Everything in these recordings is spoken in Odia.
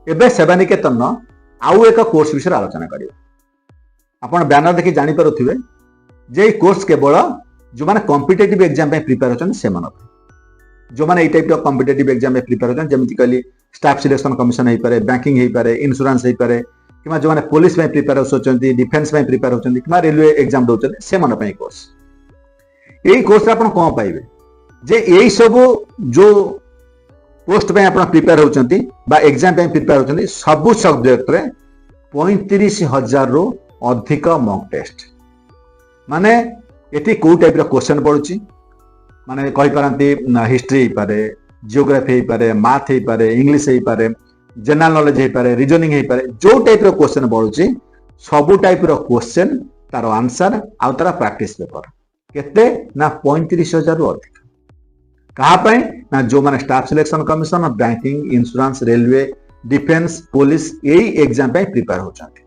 ଏବେ ସେବାନିକେତନ ଆଉ ଏକ କୋର୍ସ ବିଷୟରେ ଆଲୋଚନା କରିବା। ଆପଣ ବ୍ୟାନର ଦେଖି ଜାଣିପାରୁଥିବେ ଯେ ଏଇ କୋର୍ସ କେବଳ ଯେଉଁମାନେ କମ୍ପିଟେଟିଭ ଏକ୍ଜାମ ପାଇଁ ପ୍ରିପେୟାର ହେଉଛନ୍ତି ସେମାନଙ୍କ ପାଇଁ। ଯେଉଁମାନେ ଏଇ ଟାଇପ୍ର କମ୍ପିଟେଟିଭ ଏକ୍ଜାମ ପାଇଁ ପ୍ରିପେୟାର ହେଉଛନ୍ତି, ଯେମିତି କହିଲି ଷ୍ଟାଫ୍ ସିଲେକ୍ସନ କମିଶନ ହେଇପାରେ, ବ୍ୟାଙ୍କିଂ ହେଇପାରେ, ଇନ୍ସୁରାନ୍ସ ହେଇପାରେ, କିମ୍ବା ଯେଉଁମାନେ ପୋଲିସ ପାଇଁ ପ୍ରିପେୟାର ହେଉଛନ୍ତି, ଡିଫେନ୍ସ ପାଇଁ ପ୍ରିପେୟାର ହେଉଛନ୍ତି କିମ୍ବା ରେଲୱେ ଏକ୍ଜାମ ଦେଉଛନ୍ତି, ସେମାନଙ୍କ ପାଇଁ କୋର୍ସ। ଏଇ କୋର୍ସରେ ଆପଣ କ'ଣ ପାଇବେ ଯେ ଏଇ ସବୁ ଯୋଉ ପୋଷ୍ଟ ପାଇଁ ଆପଣ ପ୍ରିପେୟାର ହେଉଛନ୍ତି ବା ଏକ୍ଜାମ ପାଇଁ ପ୍ରିପେୟାର ହେଉଛନ୍ତି, ସବୁ ସବଜେକ୍ଟରେ 35,000ରୁ ଅଧିକ ମକ୍ ଟେଷ୍ଟ। ମାନେ ଏଠି କୋଉ ଟାଇପ୍ର କ୍ୱେଶ୍ଚନ ପଡୁଛି, ମାନେ କହିପାରନ୍ତି ହିଷ୍ଟ୍ରି ହେଇପାରେ, ଜିଓଗ୍ରାଫି ହେଇପାରେ, ମାଥ ହେଇପାରେ, ଇଂଲିଶ ହେଇପାରେ, ଜେନେରାଲ ନଲେଜ ହେଇପାରେ, ରିଜନିଂ ହେଇପାରେ, ଯୋଉ ଟାଇପ୍ର କ୍ୱେଶ୍ଚନ ପଡୁଛି ସବୁ ଟାଇପ୍ର କ୍ୱେଶ୍ଚନ, ତାର ଆନ୍ସର ଆଉ ତାର ପ୍ରାକ୍ଟିସ ପେପର। କେତେ ନା 35,000ରୁ ଅଧିକ। କାହା ପାଇଁ ନା ଯୋଉମାନେ staff selection commission, banking, insurance, railway, defence, police ଏଇ ଏକ୍ଜାମ ପାଇଁ ପ୍ରିପେୟାର ହେଉଛନ୍ତି,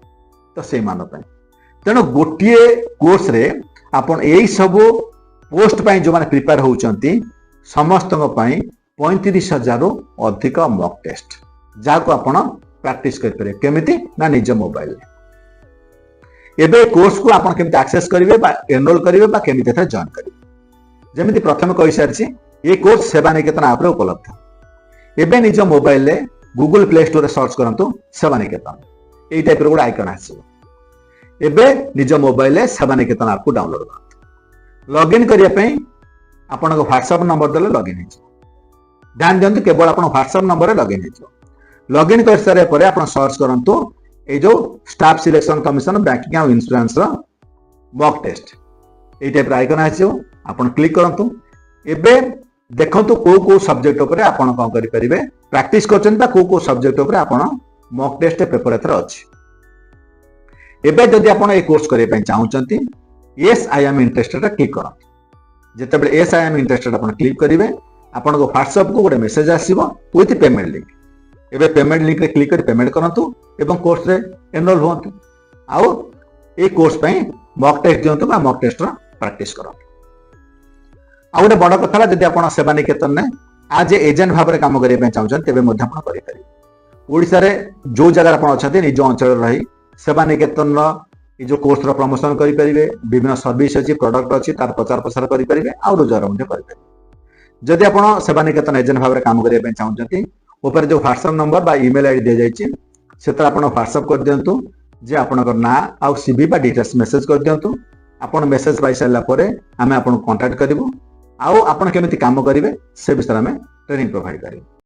ତ ସେଇମାନଙ୍କ ପାଇଁ। ତେଣୁ ଗୋଟିଏ କୋର୍ସରେ ଆପଣ ଏଇ ସବୁ ପୋଷ୍ଟ ପାଇଁ ଯୋଉମାନେ ପ୍ରିପେୟାର ହେଉଛନ୍ତି, ସମସ୍ତଙ୍କ ପାଇଁ 35,000ରୁ ଅଧିକ ମକ୍ ଟେଷ୍ଟ, ଯାହାକୁ ଆପଣ ପ୍ରାକ୍ଟିସ କରିପାରିବେ। କେମିତି ନା ନିଜ ମୋବାଇଲରେ। ଏବେ କୋର୍ସକୁ ଆପଣ କେମିତି ଆକ୍ସେସ୍ କରିବେ ବା ଏନରୋଲ କରିବେ ବା କେମିତି ଏଥିରେ ଜଏନ୍ କରିବେ? ଯେମିତି ପ୍ରଥମେ କହିସାରିଛି, ଏ କୋର୍ସ ସେବା ନିକେତନ ଆପ୍ରେ ଉପଲବ୍ଧ। ଏବେ ନିଜ ମୋବାଇଲରେ ଗୁଗଲ ପ୍ଲେ ଷ୍ଟୋରରେ ସର୍ଚ୍ଚ କରନ୍ତୁ ସେବା ନିକେତନ। ଏଇ ଟାଇପ୍ର ଗୋଟେ ଆଇକନ୍ ଆସିବ। ଏବେ ନିଜ ମୋବାଇଲରେ ସେବା ନିକେତନ ଆପ୍କୁ ଡାଉନଲୋଡ୍ କରନ୍ତୁ। ଲଗ୍ଇନ୍ କରିବା ପାଇଁ ଆପଣଙ୍କ ହ୍ୱାଟ୍ସଆପ୍ ନମ୍ବର ଦେଲେ ଲଗ୍ଇନ୍ ହେଇଯିବ। ଧ୍ୟାନ ଦିଅନ୍ତୁ, କେବଳ ଆପଣ ହ୍ୱାଟ୍ସଆପ୍ ନମ୍ବରରେ ଲଗ୍ଇନ୍ ହେଇଯିବ। ଲଗ୍ଇନ୍ କରିସାରିବା ପରେ ଆପଣ ସର୍ଚ୍ଚ କରନ୍ତୁ ଏଇ ଯୋଉ ଷ୍ଟାଫ୍ ସିଲେକ୍ସନ କମିଶନ, ବ୍ୟାଙ୍କିଂ ଆଉ ଇନ୍ସୁରାନ୍ସର ମକ୍ ଟେଷ୍ଟ। ଏଇ ଟାଇପ୍ର ଆଇକନ୍ ଆସିବ, ଆପଣ କ୍ଲିକ୍ କରନ୍ତୁ। ଏବେ ଦେଖନ୍ତୁ କୋଉ କୋଉ ସବଜେକ୍ଟ ଉପରେ ଆପଣ କ'ଣ କରିପାରିବେ, ପ୍ରାକ୍ଟିସ କରୁଛନ୍ତି ବା କୋଉ କୋଉ ସବଜେକ୍ଟ ଉପରେ ଆପଣ ମକ୍ ଟେଷ୍ଟ ପେପର ଏଥିରେ ଅଛି। ଏବେ ଯଦି ଆପଣ ଏଇ କୋର୍ସ କରିବା ପାଇଁ ଚାହୁଁଛନ୍ତି, "Yes, I am interested" click କରନ୍ତୁ। ଯେତେବେଳେ "Yes, I am interested" ଆପଣ କ୍ଲିକ୍ କରିବେ, ଆପଣଙ୍କ ହ୍ୱାଟ୍ସଆପକୁ ଗୋଟେ ମେସେଜ ଆସିବ ୱିଥ୍ ପେମେଣ୍ଟ ଲିଙ୍କ। ଏବେ ପେମେଣ୍ଟ ଲିଙ୍କରେ କ୍ଲିକ୍ କରି ପେମେଣ୍ଟ କରନ୍ତୁ ଏବଂ କୋର୍ସରେ ଏନରୋଲ ହୁଅନ୍ତୁ ଆଉ ଏଇ କୋର୍ସ ପାଇଁ ମକ୍ ଟେଷ୍ଟ ଦିଅନ୍ତୁ ବା ମକ୍ ଟେଷ୍ଟର ପ୍ରାକ୍ଟିସ କରନ୍ତୁ। ଆଉ ଗୋଟେ ବଡ଼ କଥା ହେଲା, ଯଦି ଆପଣ ସେବା ନିକେତନରେ ଆଜ୍ ଏ ଏଜେଣ୍ଟ ଭାବରେ କାମ କରିବା ପାଇଁ ଚାହୁଁଛନ୍ତି, ତେବେ ମଧ୍ୟ ଆପଣ କରିପାରିବେ। ଓଡ଼ିଶାରେ ଯୋଉ ଜାଗାରେ ଆପଣ ଅଛନ୍ତି, ନିଜ ଅଞ୍ଚଳରେ ରହି ସେବା ନିକେତନର ଏଇ ଯୋଉ କୋର୍ସର ପ୍ରମୋସନ କରିପାରିବେ। ବିଭିନ୍ନ ସର୍ଭିସ ଅଛି, ପ୍ରଡକ୍ଟ ଅଛି, ତାର ପ୍ରଚାର ପ୍ରସାର କରିପାରିବେ ଆଉ ରୋଜଗାର ମଧ୍ୟ କରିପାରିବେ। ଯଦି ଆପଣ ସେବା ନିକେତନ ଏଜେଣ୍ଟ ଭାବରେ କାମ କରିବା ପାଇଁ ଚାହୁଁଛନ୍ତି, ଉପରେ ଯୋଉ ହ୍ୱାଟ୍ସଆପ୍ ନମ୍ବର ବା ଇମେଲ ଆଇଡି ଦିଆଯାଇଛି, ସେଥିରେ ଆପଣ ହ୍ୱାଟ୍ସଆପ୍ କରିଦିଅନ୍ତୁ ଯେ ଆପଣଙ୍କ ନାଁ ଆଉ ସିଭି ବା ଡିଟେଲ୍ସ ମେସେଜ କରିଦିଅନ୍ତୁ। ଆପଣ ମେସେଜ ପାଇସାରିଲା ପରେ ଆମେ ଆପଣଙ୍କୁ କଣ୍ଟାକ୍ଟ କରିବୁ ଆଉ ଆପଣ କେମିତି କାମ କରିବେ ସେ ବିଷୟରେ ଆମେ ଟ୍ରେନିଂ ପ୍ରୋଭାଇଡ କରିବୁ।